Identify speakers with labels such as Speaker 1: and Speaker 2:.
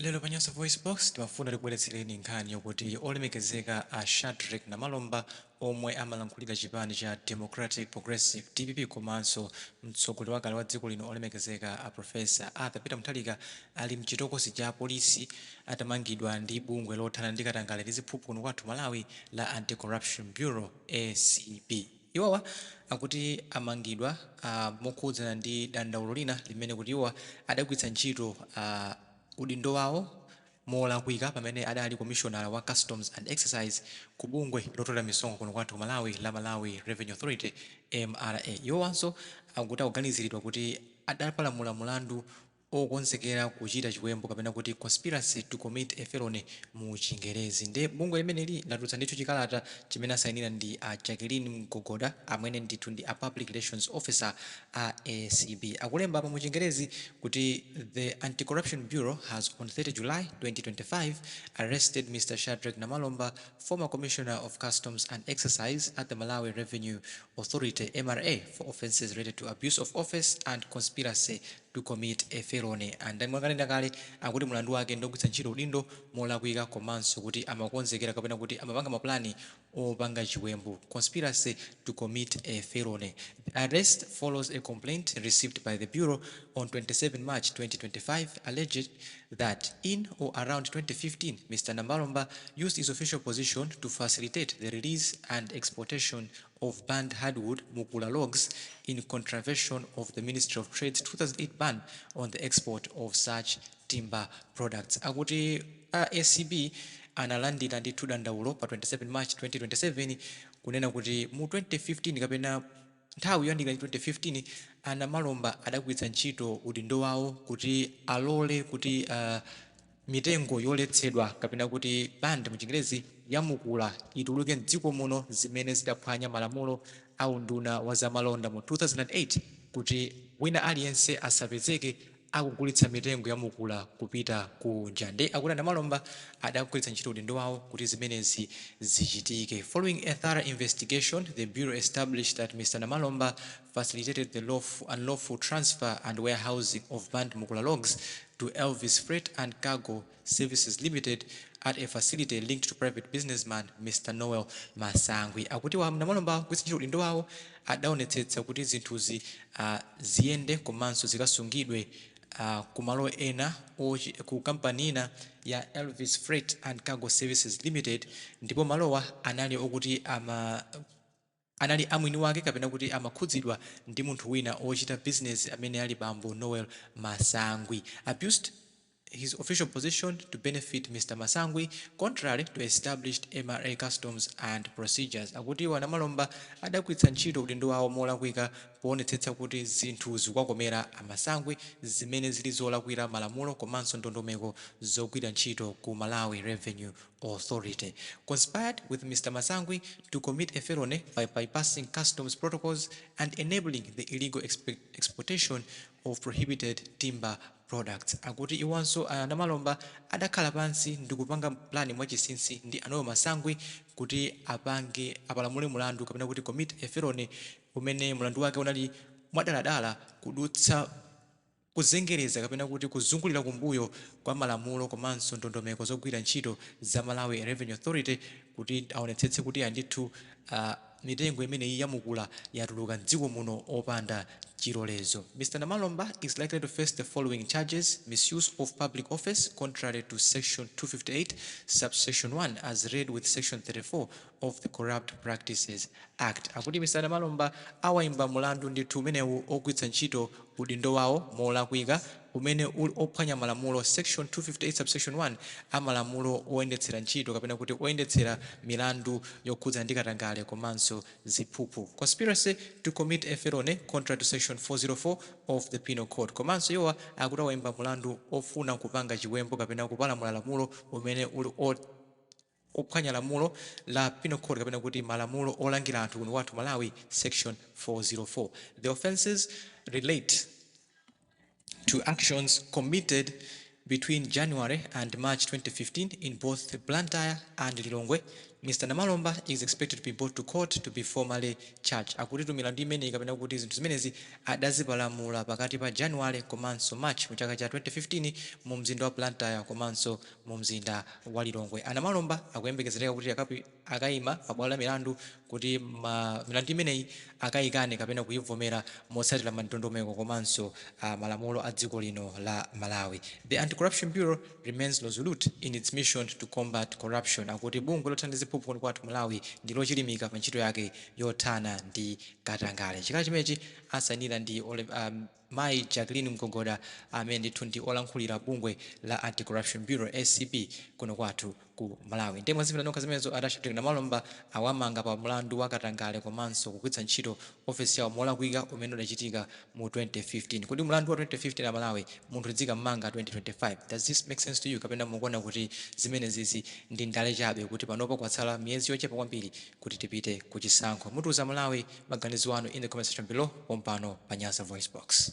Speaker 1: Lero pa Nyasa VoiceBox timafuna tikubweretsereni nkhani yokuti olemekezeka a Shadreck Namalomba, omwe amalankhulira chipani cha Democratic Progressive, DPP, komanso mtsogoleri wakale wa dziko lino olemekezeka a Professor Arthur Peter Mutharika, ali mchitokosi cha polisi atamangidwa ndi bungwe lothana ndi katangale ndi ziphuphu kuno kwathu Malawi la Anti-Corruption Bureau, ACB. Iwowa akuti amangidwa mokhudzana ndi dandaulo lina limene kuti iwowa adagwiritsa ntchito udindo wawo molakwika pamene adali commissioner wa Customs and Excise ku bungwe lotolera misonkho kuno kwathu ku Malawi la Malawi Revenue Authority, MRA. Iwowanso akuti akuganiziridwa kuti adapalamula mulandu okonzekera kuchita chiwembu, kapena kuti conspiracy to commit a felony mu Chingerezi. Nde bungwe limeneli latulutsa ndithu chikalata chimene asayinira ndi a Jacqueline Mgogoda, amene ndithu ndi a public relations officer a ACB. Akulemba apa mu Chingerezi kuti the Anti-Corruption Bureau has on 30 July 2025 arrested Mr Shadreck Namalomba, former Commissioner of Customs and Excise at the Malawi Revenue Authority, MRA, for offences related to abuse of office and conspiracy to commit a felony. And mwakanena kale, akuti mulandu wake ndogwiritsa ntchito udindo molakwika komanso kuti amakonzekera kapena kuti amapanga mapulani opanga chiwembu, conspiracy to commit a felony. The arrest follows a complaint received by the bureau on 27 March 2025, alleged that in or around 2015 Mr Namalomba used his official position to facilitate the release and exportation of banned hardwood mukula logs in contravention of the Ministry of Trade's 2008 ban on the export of such timber products. Akuti a ACB analandira ndithu dandaulo pa 27 March 2027 kunena kuti mu 2015 kapena nthawi yoyandikira 2015, a Namalomba adagwiritsa ntchito udindo wawo kuti alole kuti mitengo yoletsedwa, kapena kuti banned mu Chingerezi, yamukula ituluke mdziko muno, zimene zidaphwanya malamulo a unduna wa zamalonda mu 2008 kuti wina aliyense asapezeke akugulitsa mitengo yamukula kupita kunja. Ndi akuti Namalomba adagwiritsa ntchito udindo wawo kuti zimenezi zichitike. Following a thorough investigation, the bureau established that Mr Namalomba facilitated the lawful, unlawful transfer and warehousing of banned mukula logs to Elvis Freight and Cargo Services Limited at a facility linked to private businessman Mr Noel Masangwi. Akuti wa Namalomba kugwiritsa ntchito udindo wawo adaonetsetsa kuti zinthuzi ziyende komanso zikasungidwe kumalo ena ku kampani ina ya Elvis Freight and Cargo Services Limited, ndipo malowa anali okuti ama anali amwini wake kapena kuti amakhudzidwa ndi munthu wina ochita business amene ali bambo Noel Masangwi. Abused his official position to benefit Mr Masangwi contrary to established MRA customs and procedures. Akuti iwo Namalomba adagwiritsa ntchito udindo wawo molakwika poonetsetsa kuti zinthu zikuwakomera amasangwi, zimene zili zolakwira malamulo komanso ndondomeko zogwira ntchito ku Malawi Revenue Authority. Conspired with Mr Masangwi to commit a felony by bypassing customs protocols and enabling the illegal exportation of prohibited timber products. Akuti iwanso a Namalomba adakhala pansi ndi kupanga plani mwachinsinsi ndi a Noel Masangwi kuti apange apalamule mulandu, kapena kuti commit a felony, umene mulandu wake unali mwadaladala kudutsa, kuzengereza kapena kuti kuzungulira kumbuyo kwa malamulo komanso ndondomeko zogwira ntchito za Malawi Revenue Authority, kuti aonetsetse kuti andithu mitengo imeneyi yamukula yatuluka mdziko muno opanda chilolezo. Mr Namalomba is likely to face the following charges: misuse of public office contrary to section 258 subsection 1 as read with section 34 of the Corrupt Practices Act. Akuti Mr Namalomba awayimba mulandu ndithu umenewu ogwiritsa ntchito udindo wawo molakwika, umene uli ophwanya malamulo section 258 subsection 1 amalamulo oyendetsera ntchito kapena kuti oyendetsera milandu yokhudzana ndi katangale komanso ziphuphu, conspiracy to commit a felony contrary to section 404 of the Penal Code. Komanso iwowa akuti awayimba mulandu ofuna kupanga chiwembu kapena kupalamula lamulo umene uli ophwanya lamulo la Penal Code, kapena kuti malamulo olangira anthu kuno kwathu Malawi, section 404. The offenses relate to actions committed between January and March 2015 in both Blantyre and Lilongwe. Mr Namalomba is expected to be brought to court to be formally charged. Akutitu milandu imeneyi kapena kuti zinthu zimenezi adazipalamula pakati pa January komanso March mu chaka cha 2015 mu mzinda wa Blantyre komanso mu mzinda wa Lilongwe. A Namalomba akuyembekezereka kuti akayima pa bwalo la milandu kuti milandu imeneyi akayikane kapena kuyivomera motsatira mandondomeko komanso malamulo a dziko lino la Malawi. The Anti-Corruption Bureau remains resolute in its mission to combat corruption. Akuti bungwe lothana ndi ziphuphu kuno kwathu Malawi ndi lochilimika pa ntchito yake yothana ndi katangale. Chikalata chimenechi asayinira ndi Mayi Jacqueline Mgogoda, amene ndithu ndi olankhulira bungwe la Anti-Corruption Bureau, ACB, kuno kwathu ku Malawi. Ndiye mwazimvera nokha zimenezo. A Shadric Namalomba awamanga pa mlandu wa katangale komanso kugwiritsa ntchito ofesi yawo molakwika umene udachitika mu 2015. Kodi mlandu wa 2015 a Malawi munthu dzikamanga 2025, does this make sense to you, kapena mukuona kuti zimenezizi ndi ndale chabe, kuti panopo kwatsala miyezi yochepa kwambiri kuti tipite ku chisankho? Mutiuza Malawi maganizo anu in the comment section below pompano pa Nyasa Voice Box.